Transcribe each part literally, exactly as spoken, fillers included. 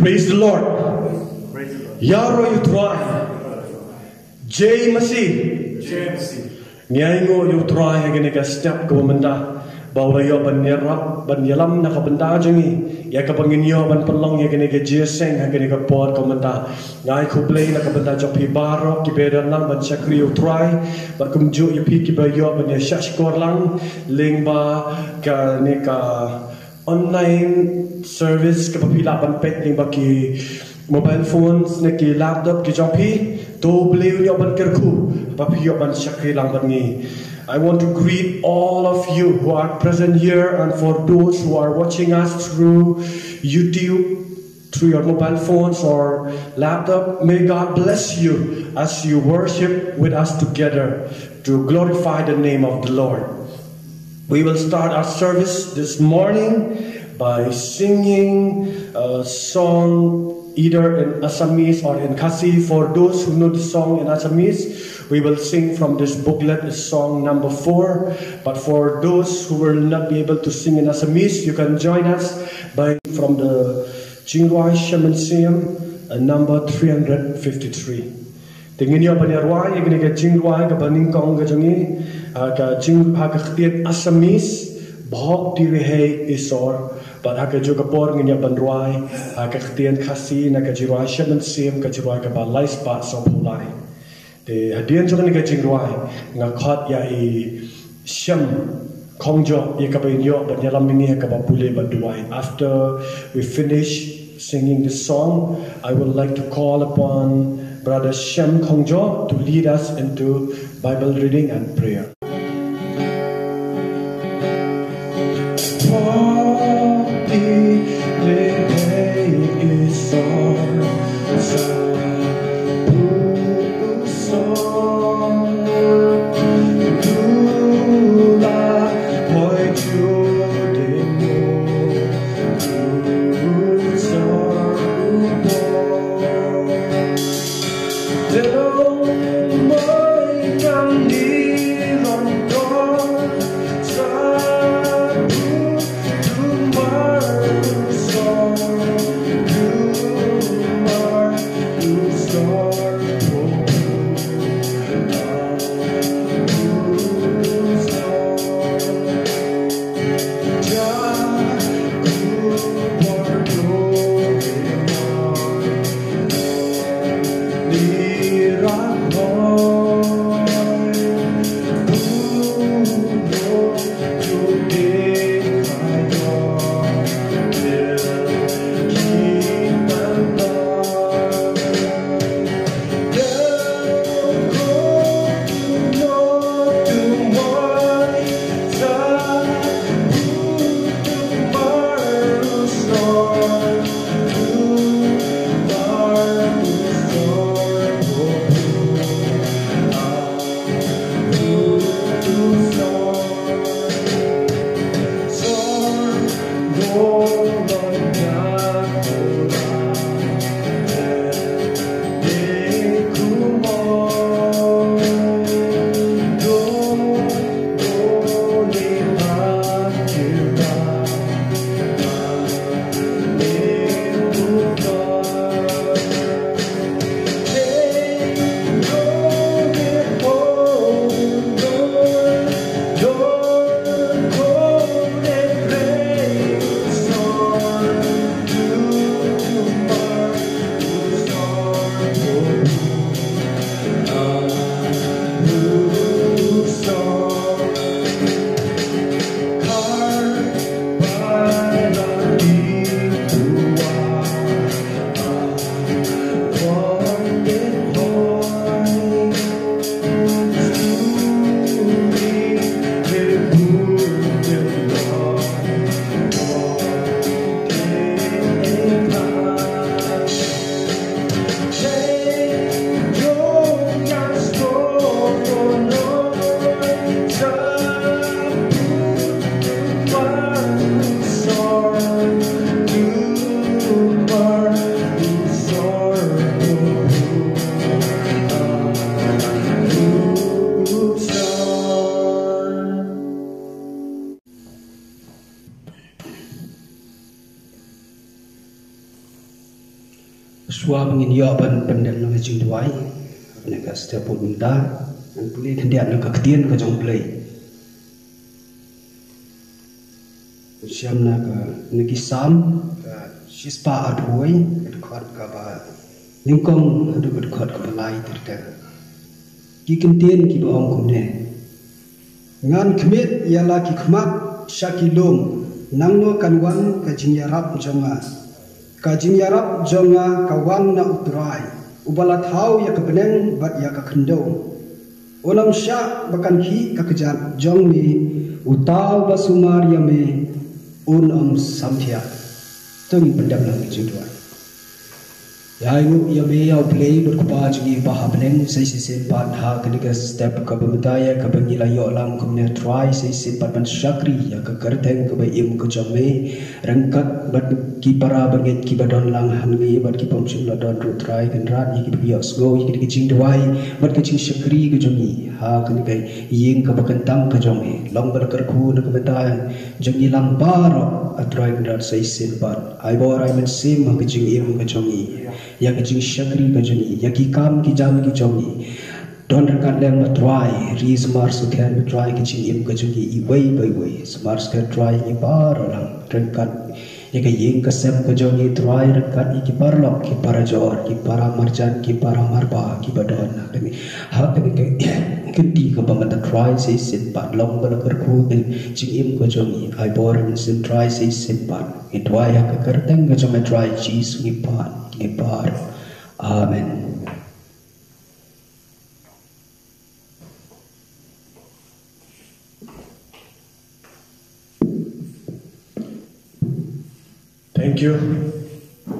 Praise the Lord. Ïaroh ïa u Trai. Jai Masih. Ngi ainguh ïa u Trai ha kane ka step kaba mynta ba u la ïoh ban ïarap ban ïalam na ka bynta jong ngi ïa kaba ngin ïoh ban pynlong ïa kane ka jingïaseng ha kane ka por kaba mynta. Nga ai khublei na ka bynta jong phi baroh kiba don lang ban shakri ïa u Trai bad kumjuh ïa phi kiba ïoh ban ïashah shkor lang lyngba kane ka online service kaba phi lah ban peit lyngba ki mobile phones ne ki laptop ki jong phi. To U Blei un ïoh ban kyrkhu ba phi ïoh ban shakri lang bad ngi. I want to greet all of you who are present here and for those who are watching us through YouTube, through your mobile phones or laptop. May God bless you as you worship with us together to glorify the name of the Lord. We will start our service this morning by singing a song either in Assamese or in Khasi. For those who know the song in Assamese, we will sing from this booklet, song number four. But for those who will not be able to sing in Assamese, you can join us by from the Jingrwai Shem Mynsiem, uh, number three hundred fifty-three. Te ngin ïoh ban ïarwai ïa kane ka jingrwai kaba nyngkong ka jong ngi, ha ka jing, ha ka ktien Assamese, Bhok Dirihei Isor, bad ha kajuh ka por ngin ïoh ban rwai ha ka ktien Khasi na ka jingrwai Shem Mynsiem, ka jingrwai kaba lai spah sawphew lai. Te hadien jong kane ka jingrwai nga khot ïa i Shem Khongjo ïa kaba in ïoh ban ïalam ïa ngi ha kaba pule bad duwai. After we finish singing this song, I would like to call upon Brother Shem Khongjo to lead us into Bible reading and prayer. Ba ngin ïoh ban pyndem na ka jingduwai, na ka step u mynta, ngan pule khyndiat na ka ktien ka jong U Blei. Shem na ka, na ki Salm, ka shispah arphew, ka dkhot kaba nyngkong haduh ka dkhot kaba lai ter ter. Ki ktien kiba ong kumne. Ngan khmih ïa la ki khmat sha ki lum, nangno kan wan ka jingïarap jong nga. Ka jingïarap jong nga ka wan na U Trai, uba la thaw ïa ka bneng bad ïa ka khyndew. Un ym shah ba kan khih ka kjat jong me, uta uba sumar ïa me, un ym samthiah. To ngin pyndem lang ka jingduwai. Ïa ainguh ïa me ïa U Blei bad Kpa jong ngi ba ha bneng, sa shisien pat ha kane ka step kaba mynta ïa kaba ngi la ïoh lang kumne Trai, sa shisien pat ban shakri ïa ka kyrteng kaba im ka jong me, ryngkat bad ki para bangeit kiba don lang hangne bad ki bym shym la don ruh Trai Kynrad, ïa kiba ïohsngew ïa kane ka jingduwai bad ka jingshakri ka jong ngi ha kane ka ïing kaba kyntang ka jong me. Long ba la kyrkhu na ka bynta jong ngi lang baroh, A Trai Kynrad, sa shisien pat. Ai bor ai mynsiem ha ka jingim ka jong ngi, ïa ka jingshakri ka jong ngi, ïa ki kam ki jam ki jong ngi. Don ryngkat lem, A Trai, ri sumar sukher, A Trai, ka jingim ka jong ngi iwei pa iwei. Sumar sukher, Trai, ngi baroh lang ryngkat ïa ka ïing ka sem ka jong ngi, Trai, ryngkat ïa ki paralok ki parajor, ki paramarjan, ki paramarpa kiba don ha kane, ha kane ka kynti kaba mynta, Trai, sa shisien pat. Long ba la kyrkhu ka jingim ka jong ngi. Ai bor ai mynsiem, Trai, sa shisien pat. Ngi duwai ha ka kyrteng ka jong me, Trai Jisu, ngi pan, ngi pan. Amen. Thank you,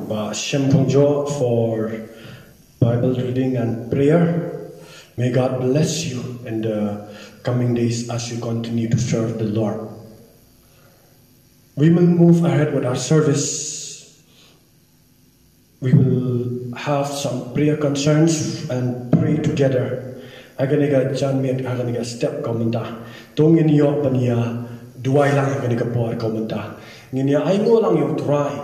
Bah Shem Thongjo, for Bible reading and prayer. May God bless you in the coming days as you continue to serve the Lord. We will move ahead with our service. We will have some prayer concerns and pray together. Ha kane ka janmiet, ha kane ka step kaba mynta, to ngin ïoh ban ïa duwai lang ha kane ka por kaba mynta. Ngin ïa ainguh lang ïa U Trai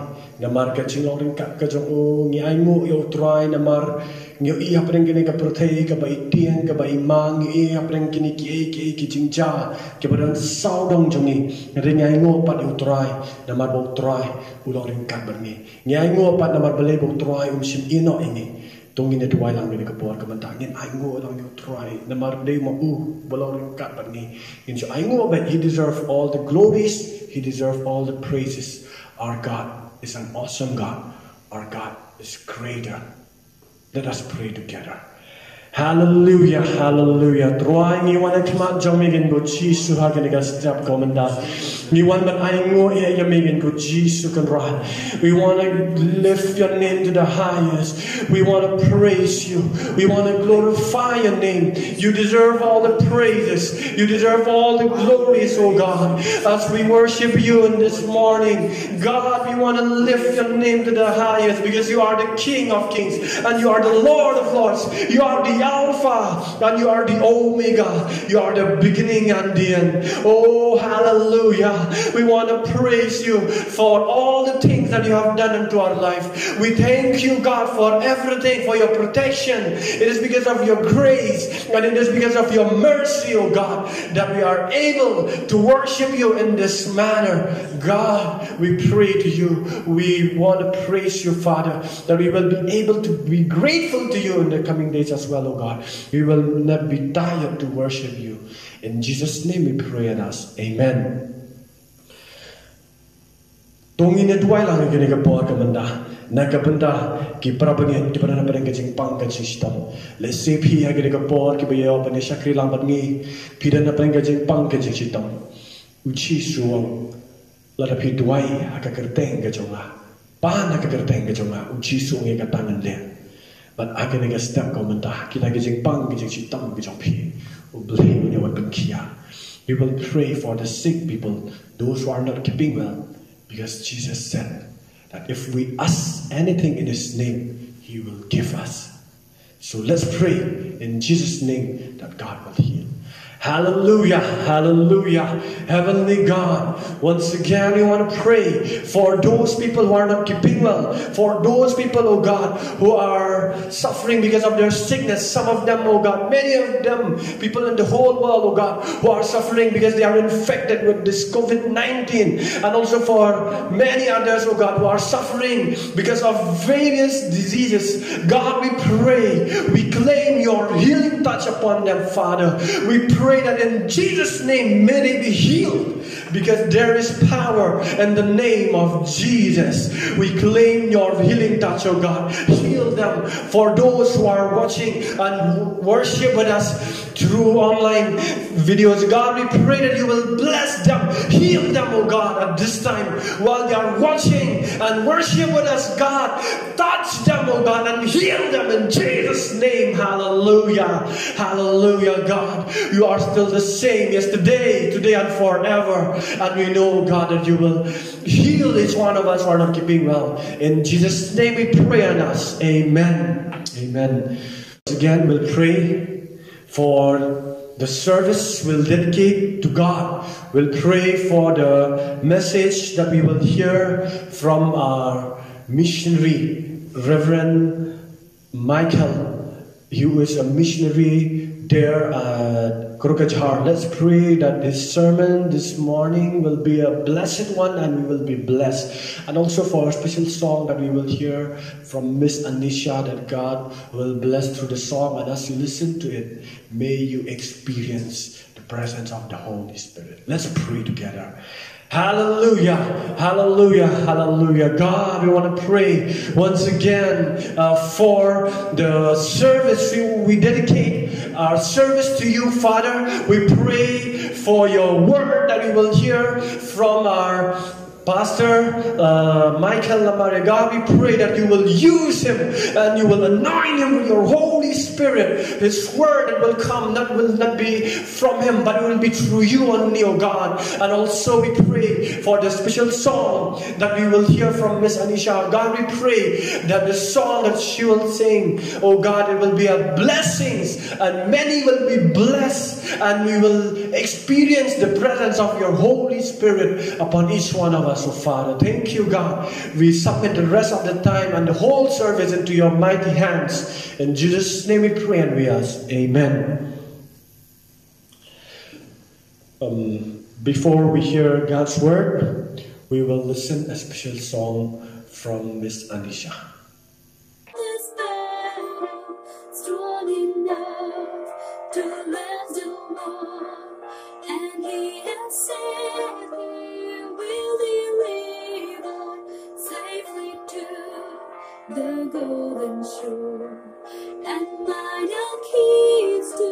namar ka jinglong ryngkat ka jong u. Ngi ainguh ïa U Trai namar ngi ïohi hapdeng kane ka pyrthei kaba i tieng kaba i mang, ngi ïohi hapdeng kine kiei kiei ki jingjia kiba don sawdong jong ngi. Hynrei ngi ainguh pat ïa U Trai namar ba U Trai u long ryngkat bad ngi. Ngi ainguh pat namar balei ba U Trai um shym ïehnoh ïa ngi. To ngin ïa duwai lang ha kane ka por kaba mynta. Ngin ainguh lang ïa U Trai namar dei ma u ba long ryngkat bad ngi. Ngin shu ainguh ba he deserve all the glories, he deserve all the praises. Our God is an awesome God. Our God is greater. Let us pray together. Hallelujah, hallelujah. Trai, ngi wan ha khmat jong me, Kynrad Jisu, ha kane ka step kaba mynta. Ngi wan ban ainguh ïa me, Kynrad Jisu Kynrad. We want to lift your name to the highest. We want to praise you. We want to glorify your name. You deserve all the praises. You deserve all the glories, oh God. As we worship you in this morning, God, we want to lift your name to the highest because you are the King of kings and you are the Lord of lords. You are the Alpha and you are the Omega. You are the beginning and the end. Oh, hallelujah. We want to praise you for all the things that you have done unto our life. We thank you, God, for everything, for your protection. It is because of your grace and it is because of your mercy, oh God, that we are able to worship you in this manner. God, we pray to you. We want to praise you, Father, that we will be able to be grateful to you in the coming days as well, oh God. We will not be tired to worship you. In Jesus' name we pray and ask. Amen. To ngin ïa duwai lang ha kane ka por kaba mynta na ka bynta ki para bangeit kiba don hapdeng ka jingpang ka jingshitom. Lehse phi ha kane ka por kiba ïoh ban ïa shakri lang bad ngi, phi don hapdeng ka jingpang ka jingshitom. U Jisu u ong, lada phi duwai ha ka kyrteng ka jong nga, pan ha ka kyrteng ka jong nga, U Jisu u ong ïa kata ngan leh. Bad ha kane ka step kaba mynta, kita ki jingpang ki jingshitom ki jong phi, U Blei un ïa wan pynkhiah. We will pray for the sick people, those who are not keeping well, because Jesus said that if we ask anything in his name, he will give us. So let's pray in Jesus' name that God will heal. Hallelujah, hallelujah. Heavenly God, once again we want to pray for those people who are not keeping well, for those people, oh God, who are suffering because of their sickness. Some of them, oh God, many of them, people in the whole world, oh God, who are suffering because they are infected with this COVID nineteen, and also for many others, oh God, who are suffering because of various diseases. God, we pray, we claim your healing touch upon them, Father. We pray that in Jesus' name, may they be healed, because there is power in the name of Jesus. We claim your healing touch, oh God. Heal them. For those who are watching and worship with us through online videos, God, we pray that you will bless them, heal them, oh God, at this time while they are watching and worship with us, God. Touch them, oh God, and heal them in Jesus' name. Hallelujah. Hallelujah, God. You are still the same yesterday, today, and forever. And we know, God, that you will heal each one of us who are not keeping well. In Jesus' name we pray and ask. Amen. Amen. Again, we'll pray for the service we'll dedicate to God. We'll pray for the message that we will hear from our missionary, Reverend Michael. He is a missionary there at Korokajar. Let's pray that his sermon this morning will be a blessed one and we will be blessed. And also for a special song that we will hear from Miss Anisha, that God will bless through the song. And as you listen to it, may you experience the presence of the Holy Spirit. Let's pray together. Hallelujah, hallelujah, hallelujah. God, we want to pray once again uh, for the service. We, we dedicate our service to you, Father. We pray for your word that we will hear from our Pastor uh, Michael Lamaria. God, we pray that you will use him and you will anoint him with your Holy Spirit. His word that will come not will not be from him, but it will be through you only, oh God. And also we pray for the special song that we will hear from Miss Anisha. God, we pray that the song that she will sing, oh God, it will be a blessings, and many will be blessed, and we will experience the presence of your Holy Spirit upon each one of us, oh Father. Thank you, God. We submit the rest of the time and the whole service into your mighty hands. In Jesus' name we pray and we ask. Amen. Um, before we hear God's word, we will listen a special song from Miss Anisha. This battle strong enough to last the war, and he has said he will deliver safely to the golden shore. And mine are keys to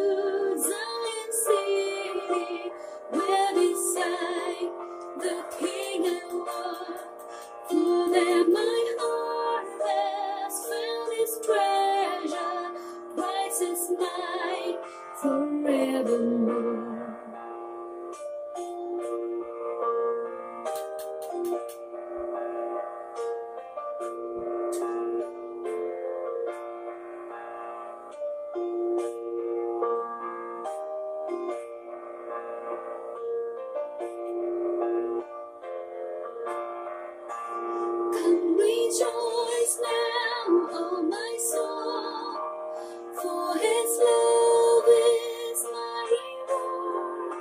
Zion city, where beside the King I walk. For there my heart has found its treasure, Christ is mine forevermore. Come rejoice now, O my soul, for his love is my reward.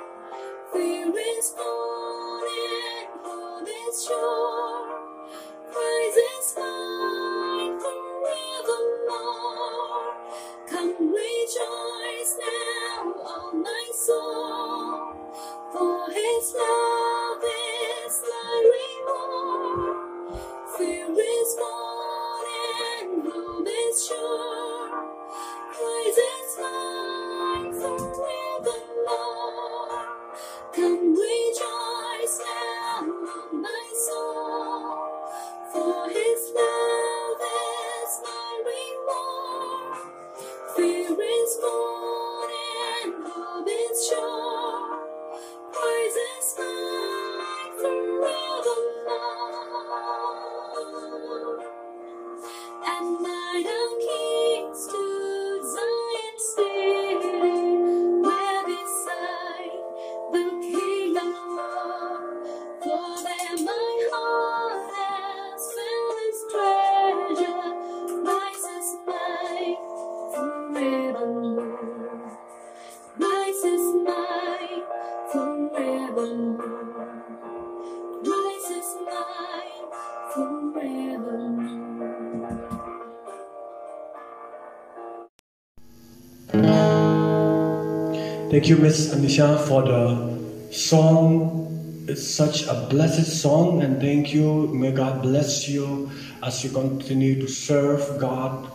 Fear is gone and hope is sure. Christ is mine forevermore. Come rejoice now, O my soul, for his love is my reward. Fear is gone and hope is sure. Christ is mine forevermore. Come rejoice now, O my soul, for his love is my reward. Fear is gone and hope is sure. Christ is mine forevermore. And mine are keys to Thank you, Miss Anisha, for the song. It's such a blessed song, and thank you. May God bless you as you continue to serve God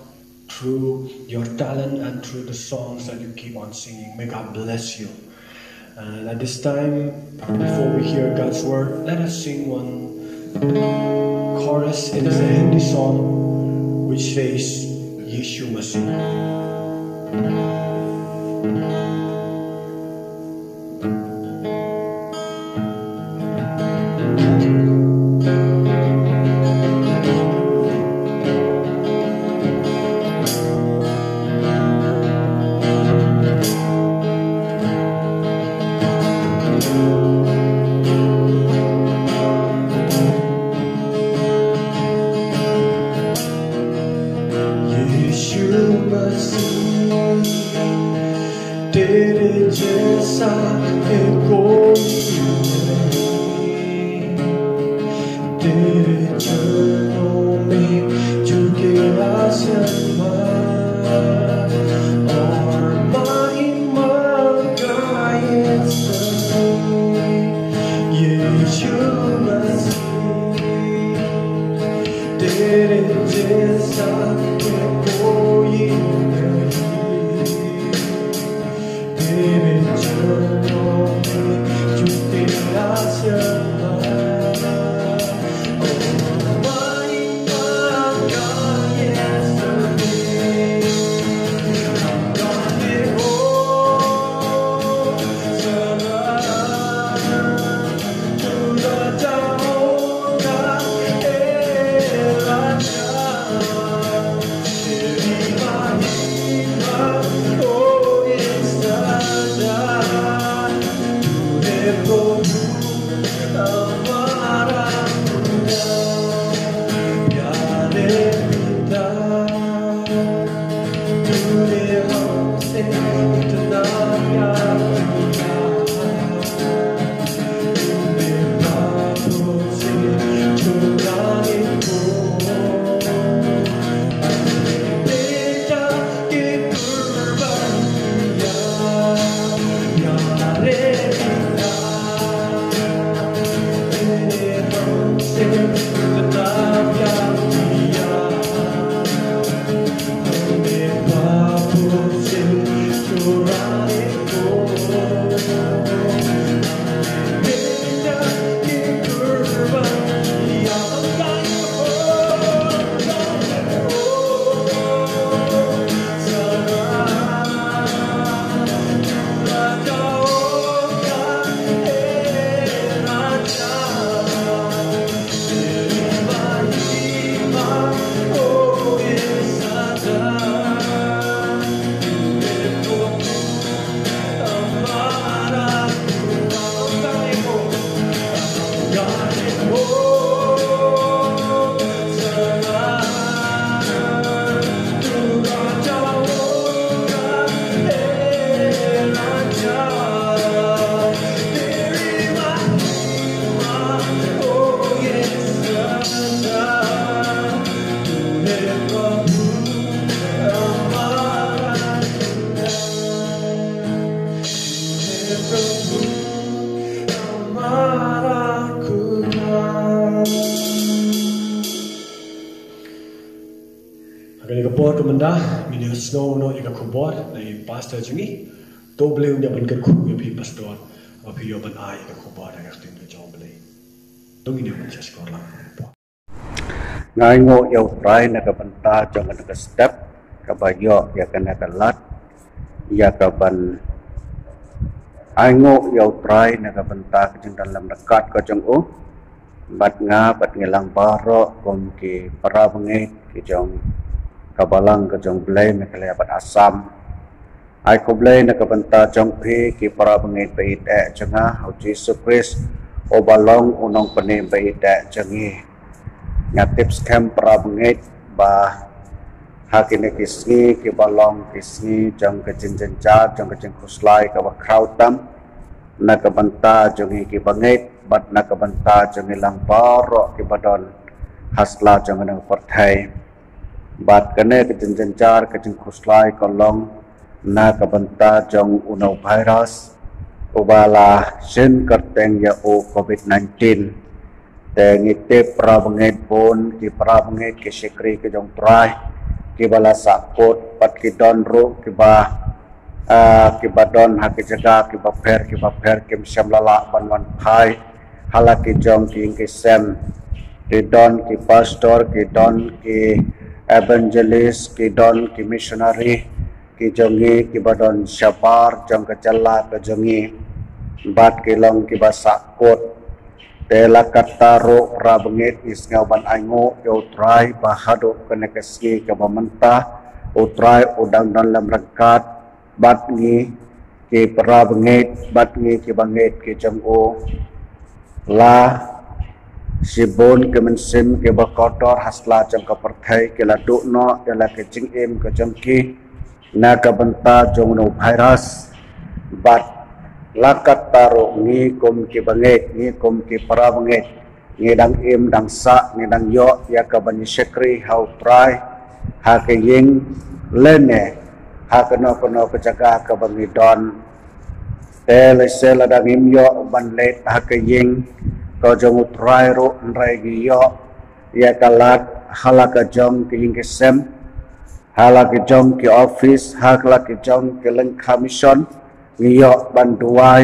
through your talent and through the songs that you keep on singing. May God bless you. And at this time, before we hear God's word, let us sing one chorus. It is a Hindi song which says, Yeshu Masih. यीशु मसीह, तेरे जैसा है कोई नहीं। तेरे चरणों में झुके आसमां और महिमा गाए सभी। यीशु मसीह, तेरे जैसा कोई नहीं। तेरे चरणों में झुके आसमां। Ha kane ka por ka mynta, ngin ïa sngew noh ïa ka khubor na i pastor jong ngi. To Blei un ïa ban kyrkhu ïa phi pastor, ba phi ïoh ban ai ïa ka khubor na ka ktien ka jong U Blei. To ngin ïa ban shah shkor lang. Nga ainguh ïa U Trai na ka bynta jong kane ka step kaba ïoh ïa kane ka lad, ïa kaban ainguh ïa U Trai na ka bynta ka jingdon lem ryngkat ka jong u. Bad nga bad ngi lang baroh kum ki para bangeit ki jong ka balang ka jong U Blei Meghalaya bad Assam, ai khublei na ka bynta jong phi ki para bangeit ba ïeit eh jong nga ha U Jisu Khrist, uba long u nongpynim ba ïeit eh jong ngi. Nga tip skhem para bangeit ba ha kine ki sngi kiba long ki sngi jong ka jingjynjar, jong ka jingkhuslai kaba khraw tam na ka bynta jong ngi ki bangeit bad na ka bynta jong ngi lang baroh kiba don ha sla jong kane ka pyrthei. Bad kane ka jingjynjar, ka jingkhuslai ka long Na ka bynta jong u nongvirus uba la shin kyrteng ïa u covid nineteen. Te ngi tip para bangeit bun, ki para bangeit ki shakri ki jong u Trai, kiba la sahkut, bad ki don ruh kiba, ah, kiba don ha ki jaka kiba pher kiba pher, kim shym la lah ban wan phai ha la ki jong ki ïing ki sem. Ki don ki pastor, ki don ki evangelist, ki don ki missionary, ki jong ngi kiba don shabar jong ka jylla ka jong ngi, bad ki long kiba sahkut. Te la katta ruh para bangeit, ngi sngew ban ainguh ïa u Trai ba haduh kane ka sngi kaba mynta, u Trai u dang don lem ryngkat bad ngi, ki para bangeit, bad ngi ki bangeit ki jong u. La shibun ki mynsiem kiba kordor ha sla jong ka pyrthei ki la duh noh ïa la ka jingim ka jong ki na ka bynta jong u nongvirus. Bad la katta ruh ngi kum ki bangeit, ngi kum ki para bangeit, ngi dang im dang sah, ngi dang ïoh ïa ka ban ïa shakri ha u Trai ha ka ïing lane ha kano kano ka jaka kaba ngi don. Te lehse lada ngim ïoh ban leit ha ka ïing ka jong u Trai ruh, hynrei ngi ïoh ïa ka lad ha la ka jong ki ïing ki sem, ha la ka jong ki office, ha la ka jong ki lyngkha mission, ngi ïoh ban duwai,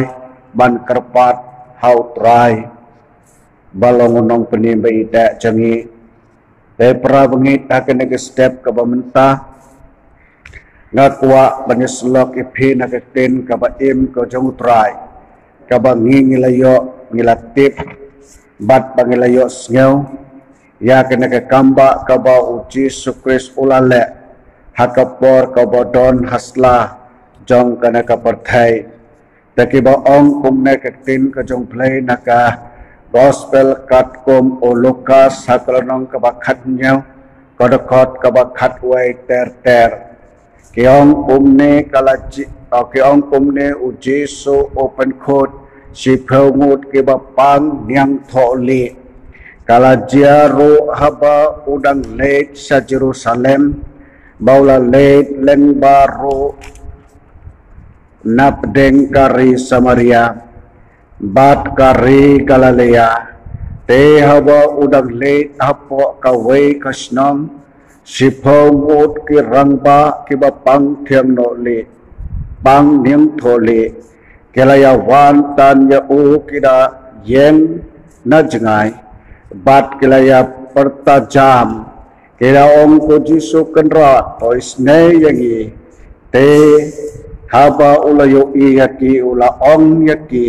ban kyrpad ha u Trai ba long u nongpynim ba ïeit jong ngi. Te para bangeit, ha kane ka step kaba mynta, nga kwah ban ïasyllok ïa phi na ka ktien kaba im ka jong u Trai, kaba ngi ngi la ïoh, ngi la tip, bad ba ngi la ïoh sngew ïa kane ka kambah kaba u Jisu Khrist u la leh ha ka por kaba don ha sla jong kane ka pyrthei. Te kiba ong kumne ka ktien ka jong u Blei na ka Gospel katkum u Lukas ha ka lynnong kaba khathynñiew, ka dkhot kaba khatwei ter ter. Ki ong kumne ka la ji-, oh, ki ong kumne u Jisu u pynkhuid shiphew ngut kiba pang niangthohlieh. Ka la jia ruh haba u dang leit sha Jerusalem, ba u la leit lyngba ruh napdeng ka ri Samaria bad ka ri Galilea. Te haba u dang leit hapoh kawei ka shnong, shiphew ngut ki rangbah kiba pang thiang noh lieh, pang niangthohlieh, ki la ïa wan tan ïa u, ki da ïeng na jngai bad ki la ïa pyrta jam, ki da ong, ko Jisu Kynrad, to isynei ïa ngi. Te haba u la ïohi ïa ki, u la ong ïa ki,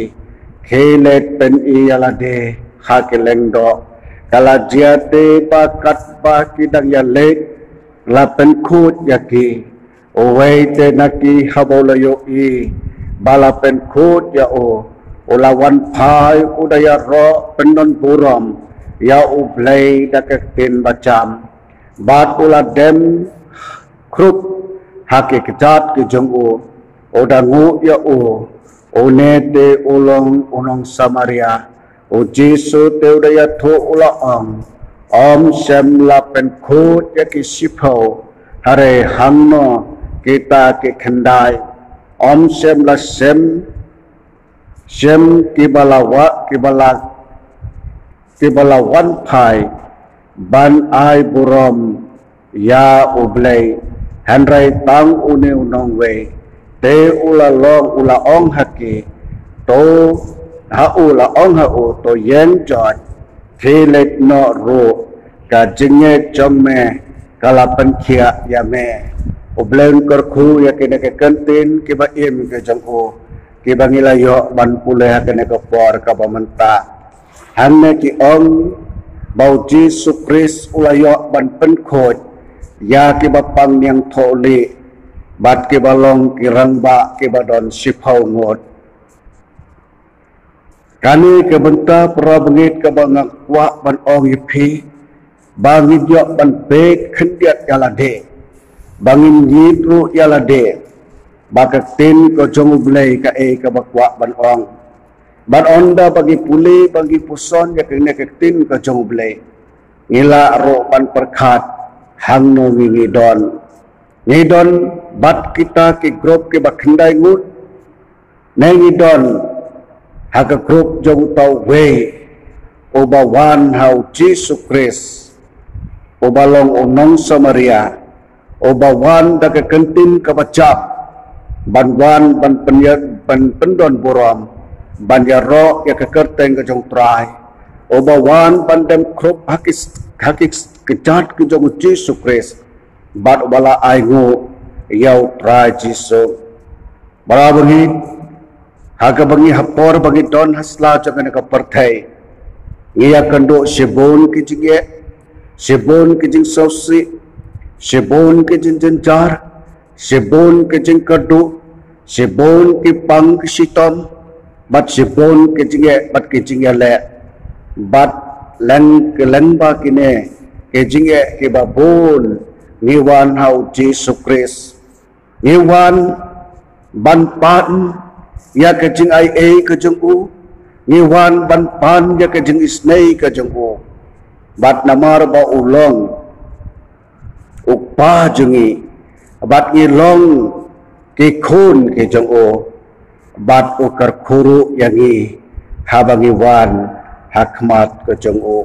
khie leit pyni ïa lade ha ki lyngdoh. Ka la jia te ba katba ki dang ïa leit, la pynkhuid ïa ki. Uwei te na ki, haba u la ïohi ba la pynkhuid ïa u, u la wan phai, u da ïaroh pyndonburom ïa u Blei da ka ktien bajam. Bad u la dem khrup ha ki kjat ki jong u, u da nguh ïa u, une te u long u nong Samaria. U Jisu te u da ïathuh, u la ong, ym shym la pynkhuid ïa ki shiphew, hynrei hangno kita ki khyndai? Ym shym la shim, shim kiba la wa, kiba la, kiba la wan phai ban ai burom ïa u Blei, hynrei tang une u nongwei. Te u la long, u la ong ha ki, to, ha u la ong ha u, to ïeng joit, khie leit noh ruh, ka jingngeit jong me ka la pynkhiah ïa me. U Blei un kyrkhu ïa kine ki kyntien kiba im ki jong u, kiba ngi la ïoh ban pule ha kane ka por kaba mynta. Hangne ki ong ba u Jisu Khrist u la ïoh ban pynkhuid ïa kiba pang niangthohlieh bad kiba long ki rangbah kiba don shiphew ngut. Kane ka bynta, para bangeit, kaba nga kwah ban ong ïa phi, ba ngin ïoh ban peit khyndiat ïa lade, ba ngin ngeit ruh ïa lade ba ka ktien ka jong u Blei kaei kaba kwah ban ong. Bad ynda ba ngi pule, ba ngi puson ïa kane ka ktien ka jong u Blei, ngi lah ruh ban pyrkhat hangno ngi ngi don. Ngi don bad kita ki grup kiba khyndai ngut, ne ngi don ha ka grup jong uta uwei uba wan ha u Jisu Khrist, uba long u nong Samaria, uba wan da ka kyntien kaba jop, ban wan ban pynïa-, ban pyndon burom, ban ïaroh ïa ka kyrteng ka jong u Trai, uba wan ban dem khrup ha ki, ha ki kjat ki jong u Jisu Khrist, bad uba la ainguh ïa u Trai Jisu. Para bangeit, ha kaba ngi, ha por ba ngi don ha sla jong kane ka pyrthei, ngi ïakynduh shibun ki jingeh, shibun ki jingsngewsih, shibun ki jingjynjar, shibun ki jingkyrduh, shibun ki pang ki shitom, bad shibun ki jingeh bad ki jingïaleh, bad leng ki leng ba kine ki jingeh kiba bun, ngi wan ha u Jisu Khrist. Ngi wan ban pan ïa ka jingaiei ka jong u. Ngi wan ban pan ïa ka jingisynei ka jong u. Bad namar ba u long u Kpa jong ngi, bad ngi long ki khun ki jong u, bad u kyrkhu ruh ïa ngi haba ngi wan ha khmat ka jong u.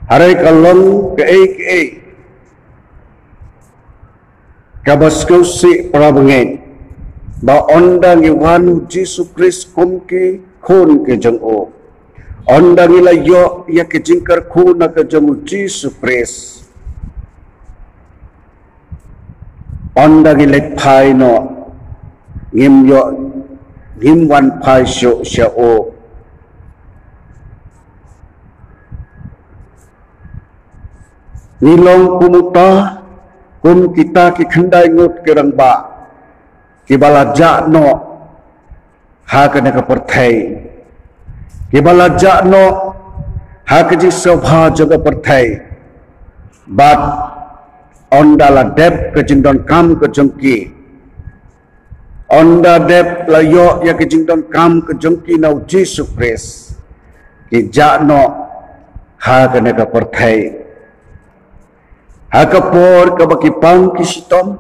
Hynrei ka long kaei kaei kaba sngewsih, para bangeit, ba ynda ngi wan u Jisu Khrist kum ki khun ki jong u, ynda ngi la ïoh ïa ka jingkyrkhu na ka jong u Jisu Khrist, ynda ngi leit phai noh, ngim ïoh, ngim wan phai shuh sha u. Ngi long kum uta, kum kita ki khyndai ngut ki rangbah kiba la jah noh ha kane ka pyrthei, kiba la jah noh ha ka jingsngewbha jong ka pyrthei. Bad ynda la dep ka jingdonkam ka jong ki, ynda dep la ïoh ïa ka jingdonkam ka jong ki na u Jisu Khrist, ki jah noh ha kane ka pyrthei. Ha ka por kaba ki pang ki shitom,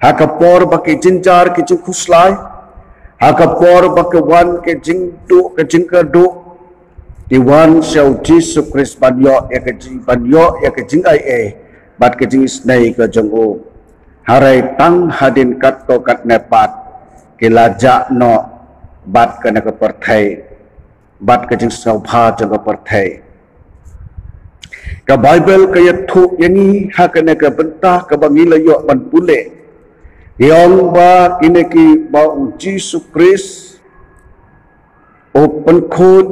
ha ka por ba ki jynjar ki jingkhuslai, ha ka por ba ki wan ki jingduh ki jingkyrduh, ki wan sha u Jisu Khrist ban ïoh ïa ka jing, ban ïoh ïa ka jingaiei bad ka jingisynei ka jong u. Hynrei tang hadien katto katne pat ki la jah noh bad kane ka pyrthei, bad ka jingsngewbha jong ka pyrthei. Ka Baibl ka ïathuh ïa ngi ha kane ka bynta kaba ngi la ïoh ban pule. Ïa ong ba kine kiba u Jisu Khrist u pynkhuid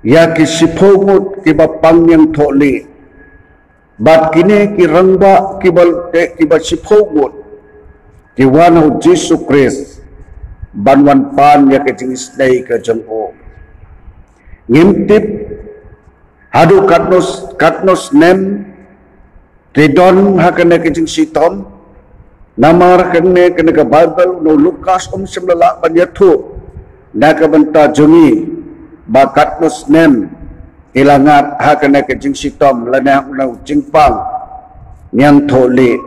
ïa ki shiphew ngut kiba pang niangthohlieh. Bad kine ki rangbah kiba, eh, kiba shiphew ngut ki wan ha u Jisu Khrist ban wan pan ïa ka jingisynei ka jong u. Ngim tip haduh katno, katno snem ki don ha kane ka jingshitom. Namar kane, kane ka Baibl na u Lukas um shym la lah ban ïathuh na ka bynta jong ngi ba katno snem ki la ngat ha kane ka jingshitom lane ha u jingpang niangthohlieh.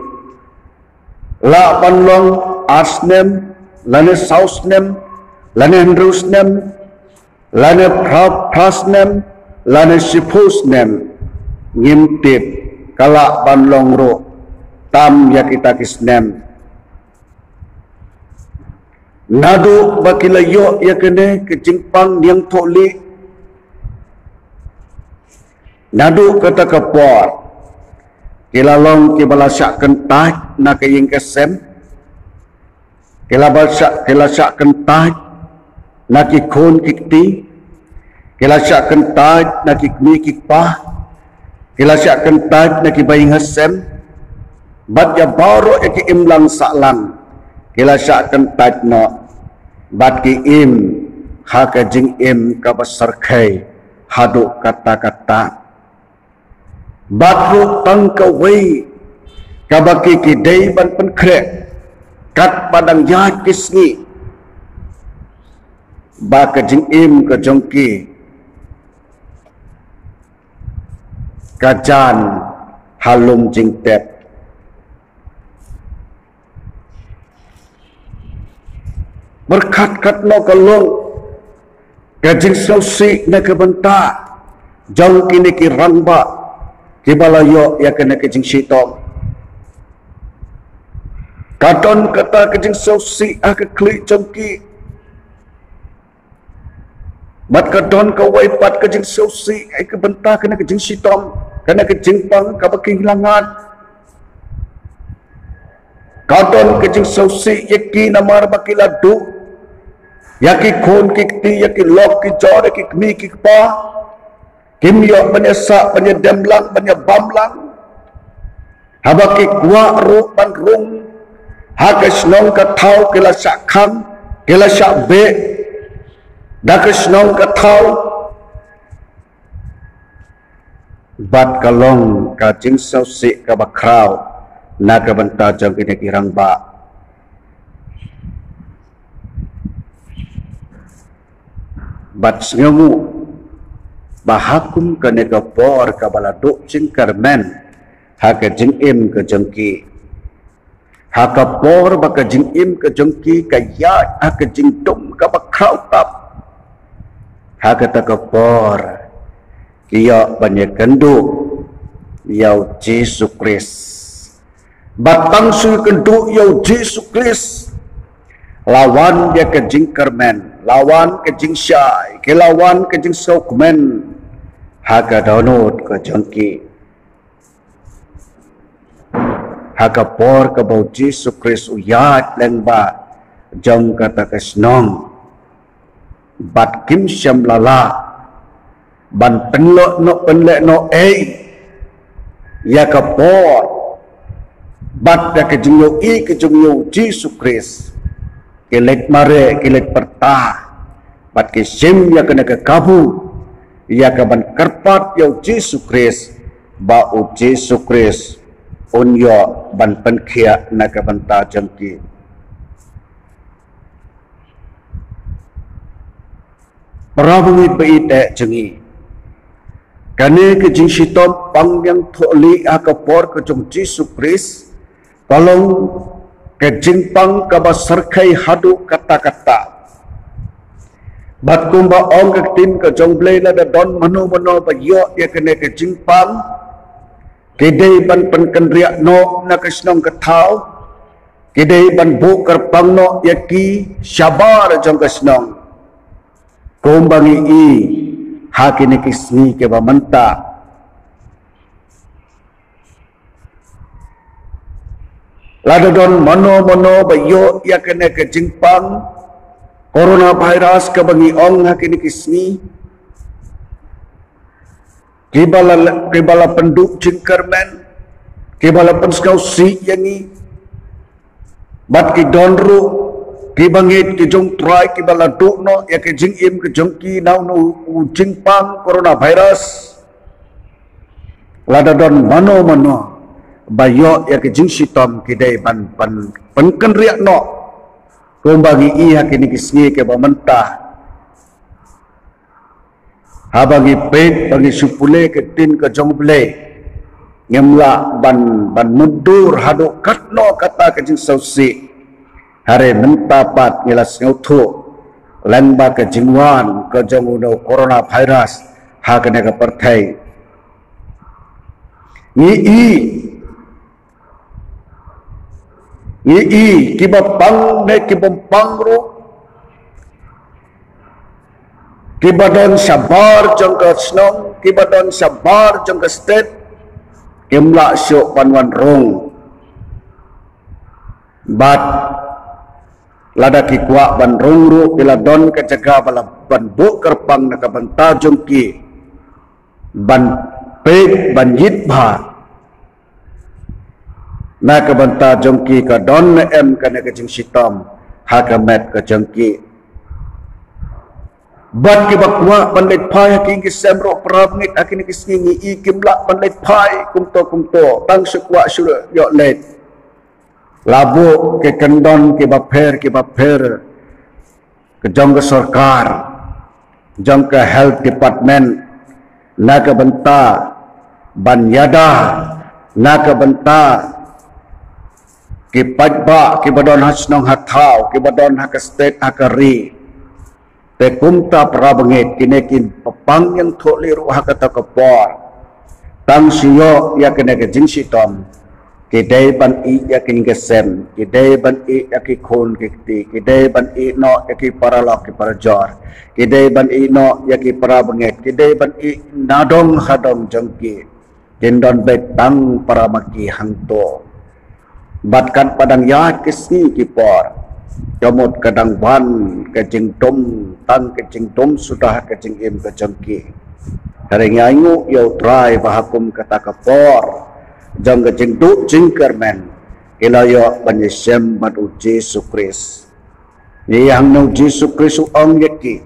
Lah ban long ar snem, lane saw snem, lane hynriew snem, lane phra, phra snem, lane shiphew snem, ngim tip. Ka lah ban long ruh tam ïa kita ki snem. Naduh ba ki la ïoh ïa kane ka jingpang niangthohlieh, naduh kata ka por ki la long kiba la shah kyntait na ka ïing ka sem. Ki la ba shah, ki la shah kyntait na ki khun ki kti. Ki la shah kyntait na ki kmie ki kpa. Ki la shah kyntait na ki baïing hasem. Bad ïa baroh ïa ki imlang sahlang ki la shah kyntait noh. Bad ki im ha ka jingim kaba syrkhei haduh katta katta. Bad ruh tang kawei kaba ki, ki dei ban pynkhreh katba dang ïaid ki sngi, ba ka jingim ka jong ki ka jan ha lum jingtep. Pyrkhat katno ka long ka jingsngewsih na ka bynta jong kine ki rangbah kiba la ïoh ïa kane ka jingshitom. Ka don kata ka jingsngewsih ha ka khlieh jong ki. Bad ka don kawei pat ka jingsngewsih ha ka bynta kane ka jingshitom, kane ka jingpang kaba ki la ngat. Ka don ka jingsngewsih ïa ki namar ba ki la duh ïa ki khun ki kti, ïa ki lok ki jor, ïa ki kmie ki kpa. Kim ïoh ban ïasah, ban ïadem lang, ban ïabam lang. Haba ki kwah ruh ban rung ha ka shnong ka thaw, ki la shah khang, ki la shah beh da ka shnong ka thaw. Bad ka long ka jingsngewsih kaba khraw na ka bynta jong kine ki rangbah. Bad sngewnguh ba ha kum kane ka por kaba la duh jingkyrmen ha ka jingim ka jong ki, ha ka por ba ka jingim ka jong ki ka ïaid ha ka jingdum kaba khraw tap, ha kata ka por ki ïoh ban ïakynduh ïa u Jisu Khrist. Bad tang shu ïakynduh ïa u Jisu Khrist, la wan ïa ka jingkyrmen, la wan ka jingshai, ki la wan ka jingsngewkmen ha ka dohnud ka jong ki. Ha ka por kaba u Jisu Khrist u ïaid lyngba jong kata ka shnong, bad kim shym la lah ban pynlong noh, pynleh noh ei ïa ka por bad ïa ka jingïohi ka jong u Jisu Khrist. Ki leit mareh, ki leit pyrta, bad ki shim ïa kane ka kabu ïa ka ban kyrpad ïa u Jisu Khrist, ba u Jisu Khrist un ïoh ban pynkhiah na ka bynta jong ki. Para bangeit ba ïeit jong ngi, kane ka jingshitom pang biang thohlieh ha ka por ka jong u Jisu Khrist ka long ka jingpang kaba syrkhei haduh katta katta. Bad kumba ong ka ktien ka jong u Blei, lada don mano mano ba ïoh ïa kane ka jingpang, ki dei ban pynkynriah noh na ka shnong ka thaw, ki dei ban buh kyrpang noh ïa ki shabar jong ka shnong. Kumba ngi i ha kine ki sngi kiba mynta, lada don mano mano ba ïoh ïa kane ka jingpang coronavirus kaba ngi ong ha kine ki sngi, kiba la, kiba la pynduh jingkyrmen, kiba la pynsngewsih ïa ngi. Bad ki don ruh ki bangeit ki jong u Trai kiba la duh noh ïa ka jingim ka jong ki na u, u jingpang coronavirus. Lada don mano mano ba ïoh ïa ka jingshitom, ki dei ban, ban pynkynriah noh, kumba ngi i ha kine ki sngi kiba mynta. Haba ngi peit, ba ngi shu pule ka ktien ka jong u Blei, ngim lah ban, ban mutdur haduh katno kata ka jingsngewsih. Hynrei mynta pat ngi la sngewthuh lyngba ka jingwan ka jong une u coronavirus ha kane ka pyrthei. Ngi i, ngi i kiba pang ne kibym pang ruh, kiba don shabar jong ka shnong, kiba don shabar jong ka state, kim lah shuh ban wan rung. Bad lada ki kwah ban rung ruh, ki la don ka jaka ba la ban buh kyrpang na ka bynta jong ki ban peit, ban ïit bha na ka bynta jong ki, ka don ne em kane ka jingshitom ha ka met ka jong ki. Bad kiba kwah ban leit phai ha ki ïing ki sem ruh, para bangeit, ha kine ki sngi ngi i kim lah ban leit phai kumto kumto, tang shu kwah shu ïoh leit. La buh ki kyndon kiba pher kiba pher ka jong ka sorkar, jong ka health department, na ka bynta ban ïada, na ka bynta Ki paidbah kiba don ha shnong ha thaw, kiba don ha ka state ha ka ri. Te kumta para bangeit, kine ki pang ïing thohlieh ruh ha kata ka por. Tang shu ïoh ïa kane ka jingshitom. Ki dei ban ïeh ïa ki ïing ki sem, ki dei ban ïeh ïa ki khun ki kti, ki dei ban ïeh noh ïa ki paralok ki parajor, ki dei ban ïeh noh ïa ki para bangeit, ki dei ban ïeh nadong hadong jong ki. Kin don beit tang para ma ki hangto. Bad katba dang ïaid ki sngi ki por, ka mut ka dang wan ka jingdum, tang ka jingdum suda ka jingim ka jong ki. Hynrei ngi ainguh ïa U Trai ba ha kum kata ka por jong ka jingduh jingkyrmen, ki la ïoh ban ïashem bad U Jisu Khrist. Ngi ïa hangno U Jisu Khrist u ong ïa ki.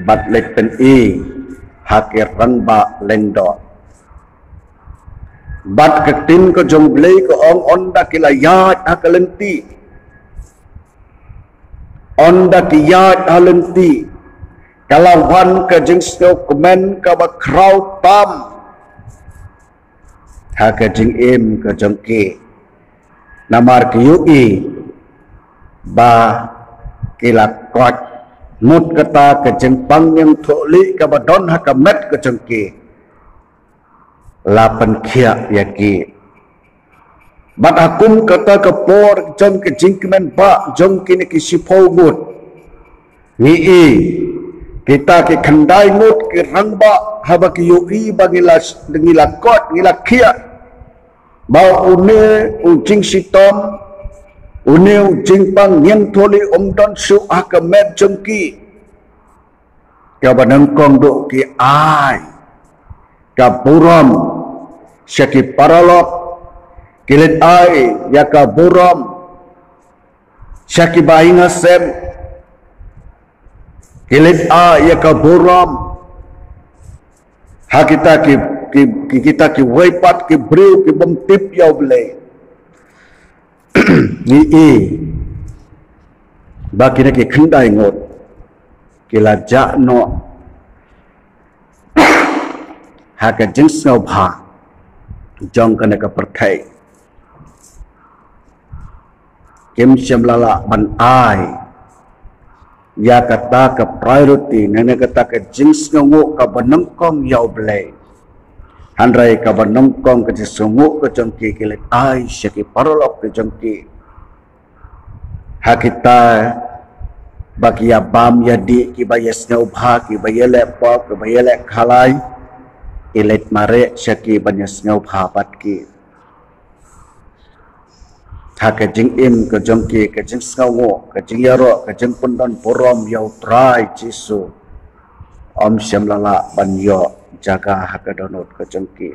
Bad leit pyni ha ki rangbah lyngdoh. Bad ka ktien ka jong U Blei ka ong, ynda ki la ïaid ha ka lynti, ynda ki ïaid ha lynti, ka la wan ka jingsngew kmen kaba khraw tam ha ka jingim ka jong ki. Namar ki ïohi ba ki la koit, mut kata ka jingpang ïing thohlieh kaba don ha ka met ka jong ki la pynkhiah ïa ki. Bad ha kum kata ka por jong ka jingkmen bah jong kine ki shiphew ngut, ngi i kita ki khyndai ngut ki rangbah, haba ki ïohi ba ngi la, ngi la koit, ngi la khiah, ba une u jingshitom, une u jingpang ïing thohlieh um don shuh ha ka met jong ki, kaba nyngkong duh ki ai ka burom sha ki paralok, ki leit ai ïa ka burom sha kiba ïing ha sem, ki leit ai ïa ka burom ha kita ki, ki, ki, kita kiwei pat ki briew ki bym tip ïa U Blei. Ngi i ba kine ki khyndai ngut ki la jah noh ha ka jingsngewbha jong kane ka pyrthei. Kim shym la lah ban ai ïa kata ka priority, ne, ne kata ka jingsngewnguh kaba nyngkong ïa U Blei. Hynrei kaba nyngkong ka jingsngewnguh ka jong ki, ki leit ai sha ki paralok ka jong ki. Ha kita ba ki ïa bam ïa dih, kiba ïa sngewbha, kiba ïa leh pop, kiba ïa leh khalai, ki leit mareh sha ki ban ïa sngewbha bad ki. Ha ka jingim ka jong ki, ka jingsngewnguh, ka jingïaroh, ka jingpyndon burom ïa U Trai Jisu, um shym la lah ban ïoh jaka ha ka dohnud ka jong ki.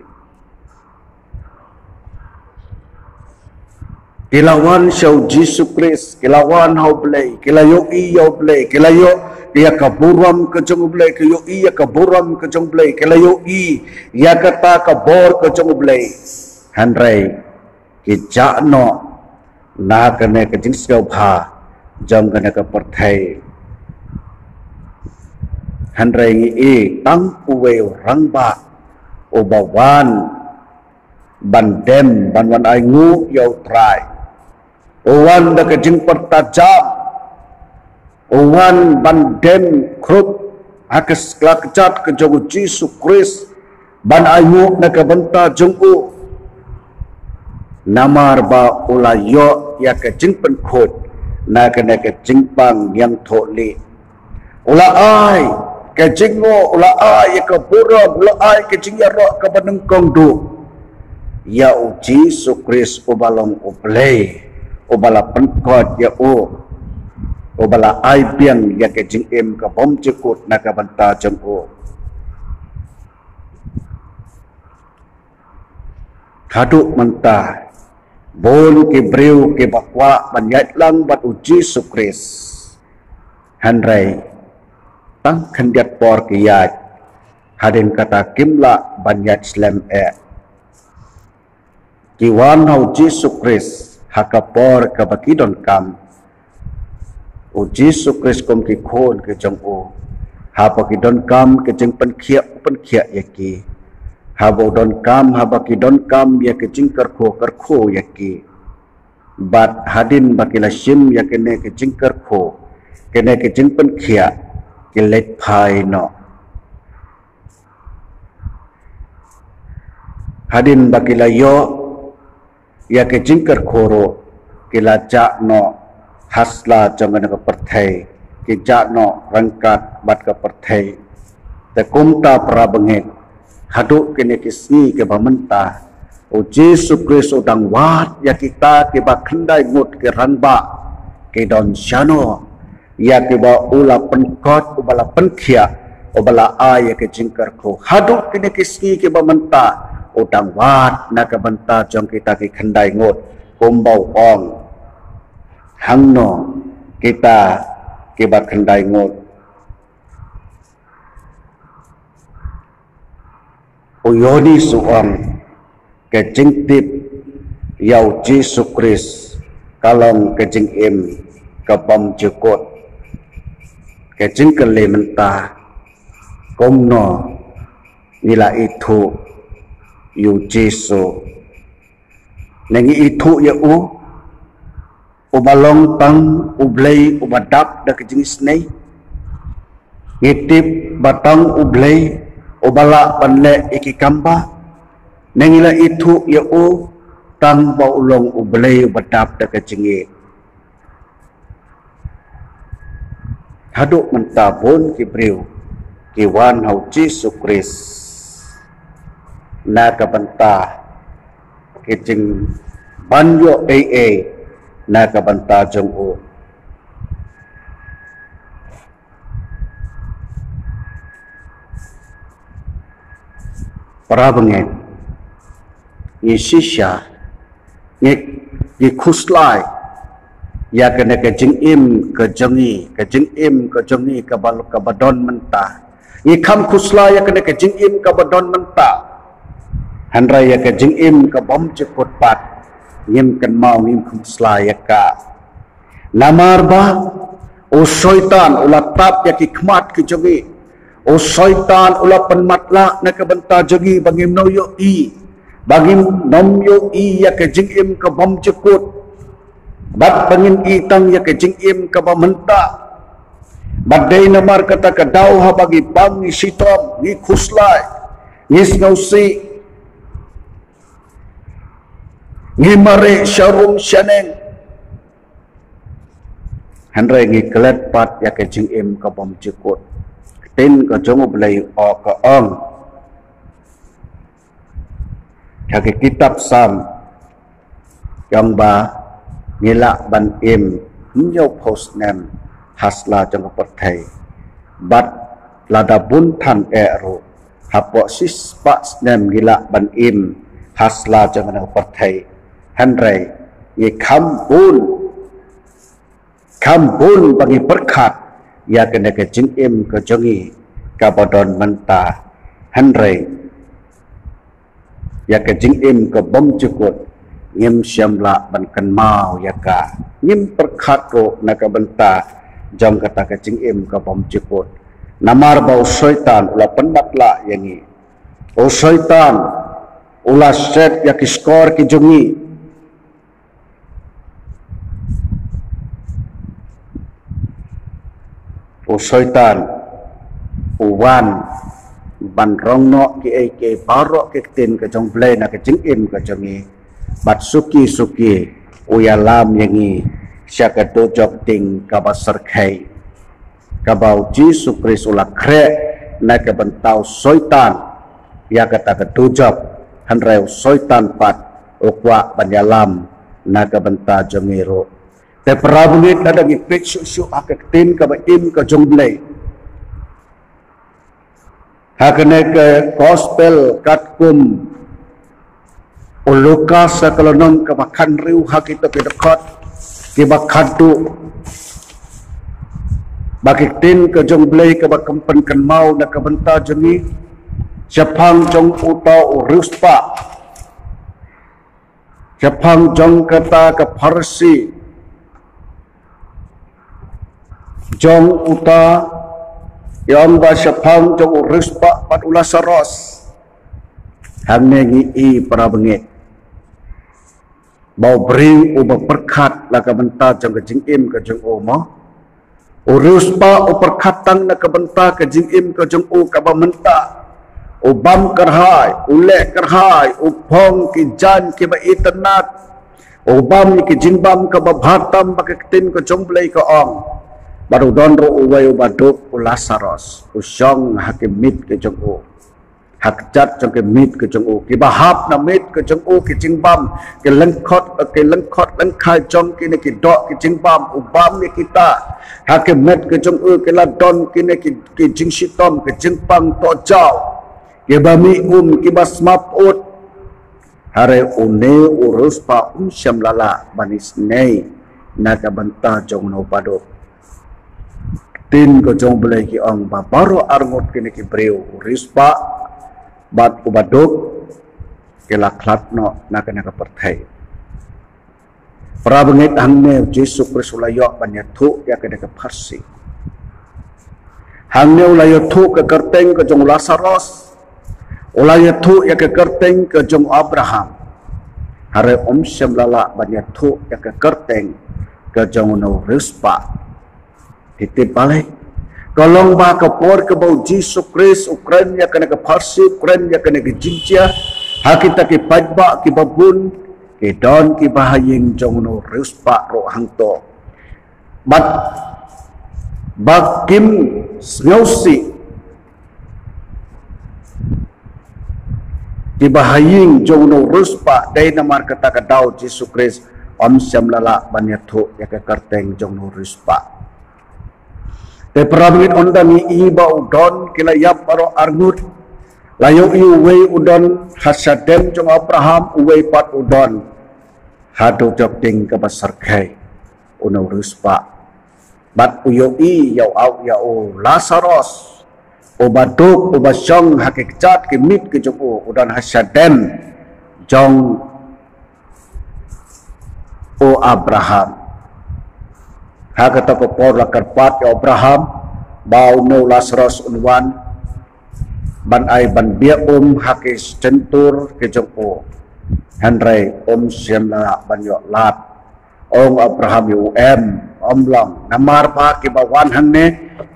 Ki la wan sha U Jisu Khrist, ki la wan ha U Blei, ki la ïohi ïa U Blei, ki la ïoh ïa ka burom ka jong U Blei, ki ïohi ïa ka burom ka jong U Blei, ki la ïohi ïa kata ka bor ka jong U Blei. Hynrei ki jah noh na kane ka jingsngewbha jong kane ka pyrthei. Hynrei ngi i tang uwei u rangbah uba wan ban dem, ban wan ainguh ïa U Trai. U wan da ka jingpyrta jam, u wan ban dem khrup ha ka skla kjat ka jong U Jisu Khrist, ban ainguh na ka bynta jong u. Namar ba u la ïoh ïa ka jingpynkhuid na kane ka jingpang ïing thohlieh. U la ai ka jingnguh, u la ai ïa ka burom, u la ai ka jingïaroh kaba nyngkong duh ïa U Jisu Khrist uba long U Blei, uba la pynkhuid ïa u, uba la ai biang ïa ka jingim ka bym jukut na ka bynta jong u. Haduh mynta, bun ki briew kiba kwah ban ïaid lang bad U Jisu Khrist. Hynrei tang khyndiat por ki ïaid, hadien kata kim lah ban ïaid slem eh. Ki wan ha U Jisu Khrist ha ka por kaba ki donkam. U Jisu Khrist kum ki khun ki jong u, haba ki donkam ka jingpynkhiah, u pynkhiah ïa ki. Haba u donkam, haba ki donkam ïa ka jingkyrkhu, kyrkhu ïa ki. Bad hadien ba ki la shim ïa kane ka jingkyrkhu, kane ka jingpynkhiah, ki leit phai noh. Hadien ba ki la ïoh ïa ka jingkyrkhu ruh, ki la jah noh ha sla jong kane ka pyrthei, ki jah noh ryngkat bad ka pyrthei. Te kumta para bangeit, haduh kine ki sngi kiba mynta, U Jisu Khrist u dang wad ïa kita kiba khyndai ngut ki rangbah, ki don shano, ïa kiba u la pynkoit, uba la pynkhiah, uba la ai ïa ki jingkyrkhu. Haduh kine ki sngi kiba mynta, u dang wad na ka bynta jong kita ki khyndai ngut, kumba u ong. Hangno kita kiba khyndai ngut. U Ïoannis u ong, ka jingtip ïa U Jisu Khrist ka long ka jingim ka bym jukut. Ka jingkylli mynta, kumno ngi la ithuh ïa U Jisu? Ne ngi ithuh ïa u uba long tang U Blei uba dap da ka jingisynei? Ngi tip ba tang U Blei uba lah ban leh ïa ki kam ba? Ne ngi la ithuh ïa u tang ba u long U Blei uba dap da ka jingïeit? Haduh mynta bun ki briew ki wan ha U Jisu Khrist na ka bynta ki jingban ïoh ei ei na ka bynta jong u. Para bangeit, ngi shisha, ngi, ngi khuslai ïa kane ka jingim ka jong ngi, ka jingim ka jong ngi kaba, kaba don mynta. Ngi kham khuslai ïa kane ka jingim kaba don mynta. Hynrei ïa ka jingim ka bym jukut pat, ngim kynmaw, ngim khuslai ïa ka. Namar ba u Soitan u la tap ïa ki khmat ki jong ngi. U Soitan u la pynmatlah na ka bynta jong ngi ba ngim nym ïohi, ba ngim nym ïohi ïa ka jingim ka bym jukut. Bad ba ngin i tang ïa ka jingim kaba mynta. Bad dei namar kata ka daw haba ngi bang, ngi shitom, ngi khuslai, ngi sngewsih, ngi mareh sha rum sha neng. Hynrei ngi klet pat ïa ka jingim ka bym jukut. Ka ktien ka jong U Blei u ong ha ka kitab Salm, ka ong ba ngi lah ban im hynñiewphew snem ha sla jong ka pyrthei. Bad lada bun than eh ruh, hapoh shispah snem ngi lah ban im ha sla jong ka pyrthei. Hynrei ngi kham bun, kham bun ba ngi pyrkhat ïa kane ka jingim ka jong ngi kaba don mynta. Hynrei ïa ka jingim ka bym jukut ngim shym lah ban kynmaw ïa ka. Ngim pyrkhat ruh na ka bynta jong kata ka jingim ka bym jukut. Namar ba u Soitan u la pynmatlah ïa ngi. U Soitan u la set ïa ki shkor ki jong ngi. U Soitan u wan ban rong noh kiei kiei baroh ki ktien ka jong U Blei na ka jingim ka jong ngi. Bad suki suki u ïalam ïa ngi sha ka dujok ding kaba syrkhei, kaba U Jisu Khrist u la khreh na ka bynta u Soitan ïa kata ka dujok. Hynrei u Soitan pat u kwah ban ïalam na ka bynta jong ngi ruh. Te para bangeit, lada ngi peit shuh shuh ha ka ktien kaba im ka jong U Blei, ha kane ka gospel katkum u Lukas, ha ka lynnong kaba khathynriew, ha kita ki dkhot kiba khatduh, ba ka ktien ka jong U Blei kaba kum pynkynmaw na ka bynta jong ngi, shaphang jong uta u riewspah, shaphang jong kata ka pharsi, jong uta, ïa ong ba shaphang jong u riewspah bad u Lasaros. Hangne ngi i, para bangeit, Ba u briew uba pyrkhat la ka bynta jong ka jingim ka jong u mo. U riewspah u pyrkhat tang na ka bynta ka jingim ka jong u kaba mynta. U bam kyrhai, u leh kyrhai, u phong ki jaiñ kiba itynnat. U bam ïa ki jingbam kaba bha tam ba ka ktien ka jong U Blei ka ong. Bad u don ruh uwei uba duk u Lasaros, u shong ha ki miet ka jong u. Ha kjat jong ki miet ka jong u. Kiba hap na miet ka jong u ki jingbam, ki lyngkhot, ki lyngkhot lyngkhai jong kine ki doh ki jingbam, u bam ïa kita. Ha ki met ka jong u ki la don kine ki, ki jingshitom, ki jingpang tohjaw. Kiba mih um, kiba sma pyut. Hynrei une u riewspah um shym la lah ban isynei na ka bynta jong uno uba duk. Ktien ka jong U Blei ki ong ba baroh arngut kine ki briew, u riewspah bad uba duk, ki la khlad noh na kane ka pyrthei. Para bangeit, hangne U Jisu Khrist u la ïoh ban ïathuh ïa kane ka pharshi. Hangne u la ïathuh ka kyrteng ka jong u Lasaros. U la ïathuh ïa ka kyrteng ka jong u Abraham. Hynrei um shym la lah ban ïathuh ïa ka kyrteng ka jong uno u riewspah. Phi tip balei? Ka long ba ka por kaba U Jisu Khrist u kren ïa kane ka pharshi, u kren ïa kane ka jingjia, ha kita ki paidbah kiba bun, ki don kiba ha ïing jong uno u riewspah ruh hangto. Bad ba kim sngewsih kiba ha ïing jong uno u riewspah, dei namar kata ka daw U Jisu Khrist um shym la lah ban ïathuh ïa ka kyrteng jong uno u riewspah. Te para bangeit, ynda ngi i ba u don ki la ïap baroh arngut. La ïohi uwei u don ha shadem jong u Abraham, uwei pat u don haduh jok ding kaba syrkhei, uno u riewspah. Bad u ïohi ïa u, ïa u Lasaros, uba duk, uba shong ha ki kjat ki miet ki jong u, u don ha shadem jong u Abraham. Ha kata ka por la kyrpad ïa u Abraham ba une u Lasaros un wan ban ai ban biah um ha ki shyntur ki jong u. Hynrei um shym la lah ban ïoh lad. Ong Abraham ïa u, em, ym long, namar ba kiba wan hangne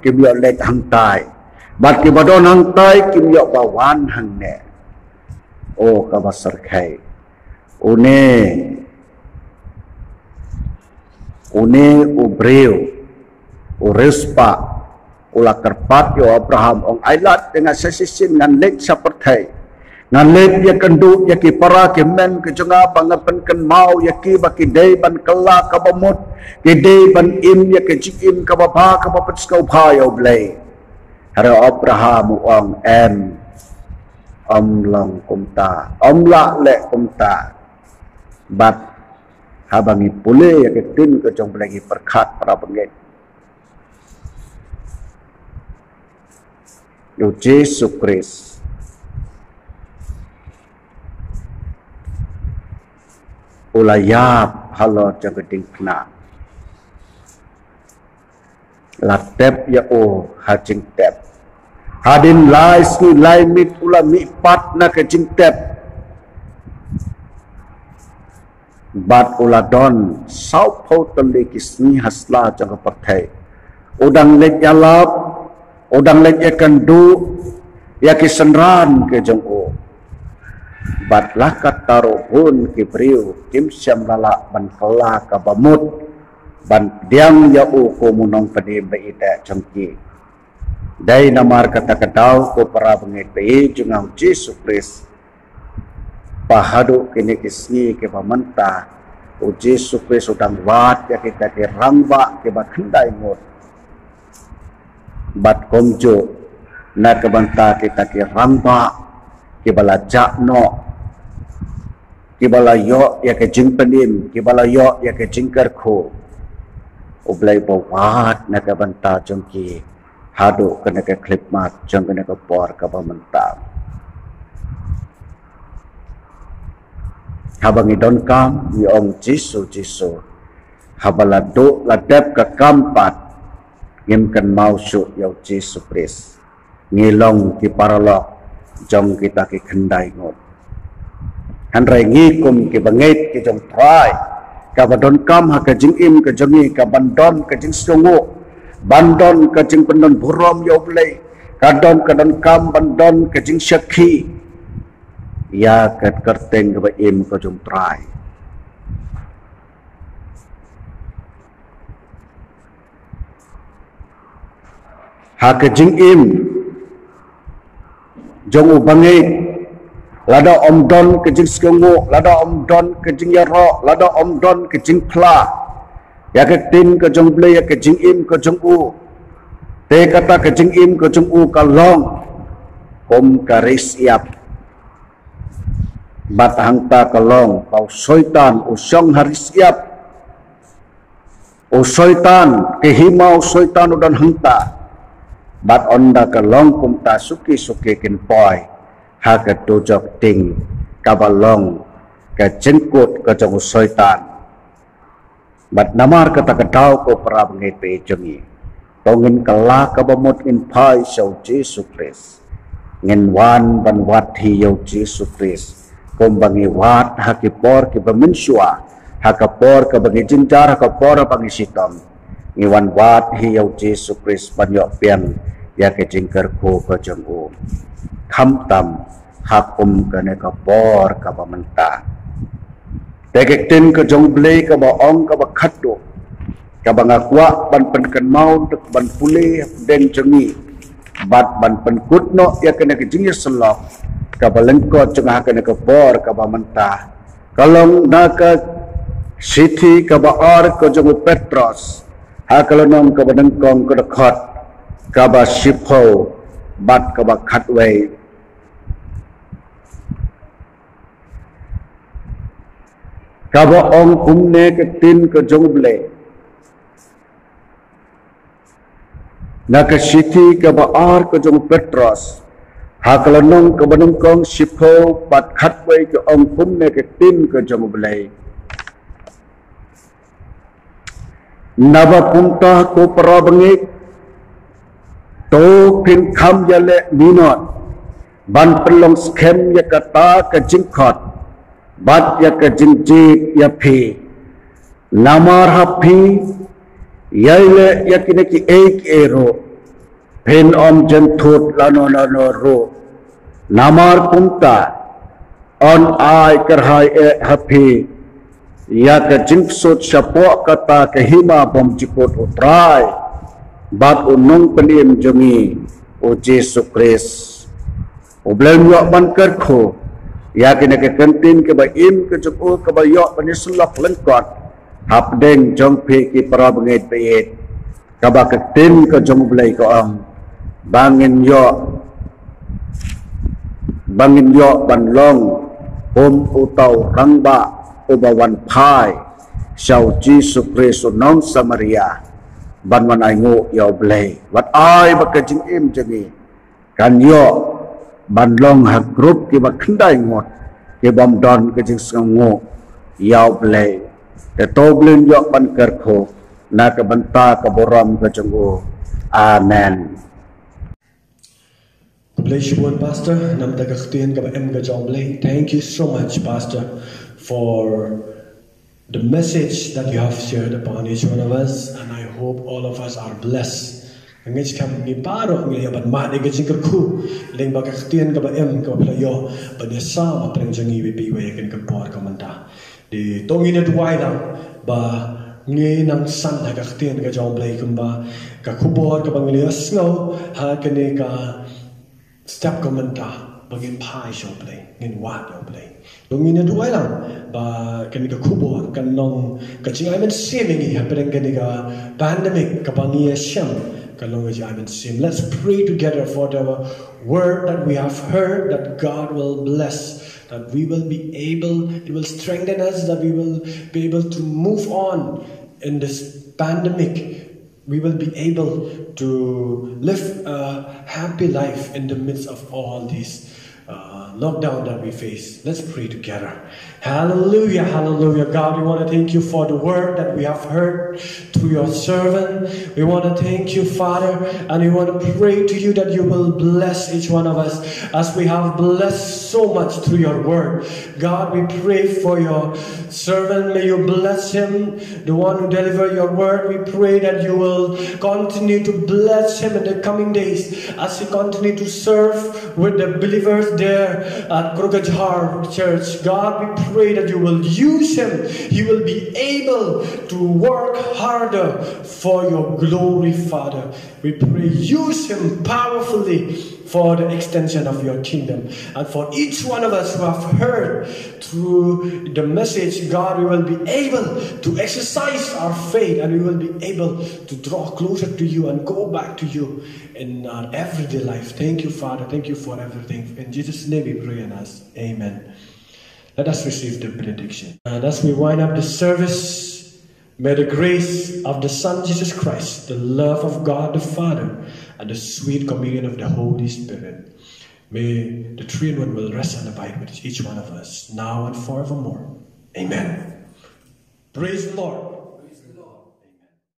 kim ïoh leit hangtai. Bad kiba don hangtai kim ïoh ba wan hangne. O kaba syrkhei. Une, une u briew, u riewspah, u la kyrpad ïa u Abraham, ong, ai lad ïa nga sa shisien ngan leit sha pyrthei. Ngan leit ïakynduh ïa ki para ki hynmen ki jong nga ba ngan pynkynmaw ïa ki ba ki dei ban kylla kaba mut, ki dei ban im ïa ka jingim kaba bha, kaba pynsngewbha ïa U Blei. Hynrei u Abraham u ong, em, ym long kumta, ym lah leh kumta. Bad haba ngi pule ïa ka ktien ka jong U Blei, ngi pyrkhat, para bangeit, u Jisu Khrist u la ïap halor jong ka diengphna. La tep ïa u ha jingtep. Hadien lai sngi lai miet u la mihpat na ka jingtep. Bad u la don sawphew tylli ki sngi ha sla jong ka pyrthei. U dang leit ïalap, u dang leit ïakynduh ïa ki synran ki jong u. Bad la katta ruh bun ki briew kim shym la lah ban kylla kaba mut ban pdiang ïa u kum u nongpynim ba ïeit jong ki. Dei namar kata ka daw, ko para bangeit, ba ïeit jong nga u Jisu Khrist, ba haduh kine ki sngi kiba mynta u Jisu Khrist u dang wad ïa kita ki rangbah kiba khyndai ngut. Bad kumjuh na ka bynta kita ki rangbah kiba la jah noh, kiba la ïoh ïa ka jingpynim, kiba la ïoh ïa ka jingkyrkhu, U Blei ba wad na ka bynta jong ki haduh kane ka khyllipmat jong kane ka por kaba mynta. Haba ngi donkam ngi ong, Jisu, Jisu. Haba la duh la dep ka kam pat, ngim kynmaw shuh ïa u Jisu Khrist. Ngi long ki paralok jong kita ki khyndai ngut. Hynrei ngi kum ki bangeit ki jong Trai, kaba donkam ha ka jingim ka jong ngi ka ban don ka jingsngewnguh, ban don ka jingpyndon burom ïa U Blei, ka don ka donkam ban don ka jingsakhi ïa ka kyrteng kaba im ka jong Trai. Ha ka jingim jong u bangeit, lada ym don ka jingsngewnguh, lada ym don ka jingïaroh, lada ym don ka jingphla ïa ka ktien ka jong U Blei, ïa ka jingim ka jong u, te kata ka jingim ka jong u ka long kum ka ri shyiap. Bad hangta ka long ba u Soitan u shong ha ri shyiap. U Soitan, ka hima u Soitan u don hangta. Bad ynda ka long kumta, suki suki kin poi ha ka dujok ding, kaba long ka jingkut ka jong u Soitan. Bad namar kata ka daw, ko para bangeit ba ïeit jong ngi, to ngin kylla kaba mut, ngin phai sha U Jisu Khrist. Ngin wan ban wad hi ïa U Jisu Khrist kumba ngi wad ha ki por kiba mynshuwa, ha ka por kaba ngi jynjar, ha ka por ba ngi shitom. Ngi wan wad hi ïa U Jisu Khrist ban ïoh pdiang ïa ka jingkyrkhu ka jong u, khamtam ha kum kane ka por kaba mynta. Te ka ktien ka jong U Blei kaba ong, kaba khatduh, kaba nga kwah ban pynkynmaw, ban pule hapdeng jong ngi, bad ban pynkut noh ïa kane ka jingïasyllok kaba lyngkot jong nga ha kane ka por kaba mynta, ka long na ka shithi kaba ar ka jong u Petros, ha ka lynnong kaba nyngkong, ka dkhot kaba shiphew bad kaba khatwei. Kaba ong kumne ka ktien ka jong U Blei, na ka shithi kaba ar ka jong u Petros, ha ka lynnong kaba nyngkong, shiphew bad khatwei, ka ong kumne ka ktien ka jong U Blei: Naba kumta, ko para bangeit, to phin kham ïaleh minot ban pynlong skhem ïa kata ka jingkhot bad ïa ka jingjied ïa phi. Namar ha phi, ïai leh ïa kine kiei kiei ruh, phin ym jynthut lano lano ruh. Namar kumta, yn ai kyrhai eh ha phi ïa ka jingpynsut shapoh kata ka hima bymjukut U Trai bad U Nongpynim jong ngi, U Jisu Khrist. U Blei un ïoh ban kyrkhu ïa kine ki kyntien kiba im ka jong u, kaba ïoh ban ïasyllok lyngkot hapdeng jong phi, ki para bangeit ba ïeit. Kaba ka ktien ka jong U Blei ka ong ba ngin ïoh, ba ngin ïoh ban long kum uta u rangbah uba wan phai sha U Jisu Khrist, u nong Samaria, ban wan ainguh ïa U Blei. Wat ai ba ka jingim jong ngi kan ïoh ban long ha group kiba khyndai ngut, kibym don ka jingsngewnguh ïa U Blei. Te to U Blei un ïoh ban kyrkhu na ka bynta ka burom ka jong u. Amen. Khublei shibun, Pastor, namar ka ktien kaba im ka jong U Blei. Thank you so much, Pastor, for the message that you have shared upon each one of us, and I hope all of us are blessed. Nga ngeit skhem ngi baroh ngi ïa ban mad ïa ka jingkyrkhu lyngba ka ktien kaba im kaba phi la ïoh ban ïasam hapdeng jong ngi iwei pa iwei ha kane ka por ka mynta. Te to ngin ïa duwai lang ba ngin nang san ha ka ktien ka jong U Blei, kumba ka khubor kaba ngi la ïohsngew ha kane ka step ka mynta, ba ngin phai sha U Blei, ngin wad ïa U Blei. To ngin ïa duwai lang ba kane ka khubor kan long ka jingai mynsiem ïa ngi hapdeng kane ka pandemic kaba ngi ïa shem, kan long ka jingai mynsiem. Let's pray together for the word that we have heard, that God will bless, that we will be able, it will strengthen us, that we will be able to move on in this pandemic. We will be able to live a happy life in the midst of all these, uh, lockdown that we face. Let's pray together. Hallelujah, hallelujah. God, we want to thank you for the word that we have heard through your servant. We want to thank you, Father, and we want to pray to you that you will bless each one of us as we have blessed so much through your word. God, we pray for your servant. May you bless him, the one who delivered your word. We pray that you will continue to bless him in the coming days as he continue to serve with the believers there at Kruger Church. God, we pray that you will use him. He will be able to work harder for your glory, Father. We pray, use him powerfully for the extension of your kingdom. And for each one of us who have heard through the message, God, we will be able to exercise our faith, and we will be able to draw closer to you and go back to you in our everyday life. Thank you, Father. Thank you for everything. In Jesus' name we pray and ask. Amen. Let us receive the benediction. And as we wind up the service, may the grace of the Son Jesus Christ, the love of God the Father, and the sweet communion of the Holy Spirit, may the three in one will rest and abide with each one of us, now and forevermore. Amen. Praise the Lord.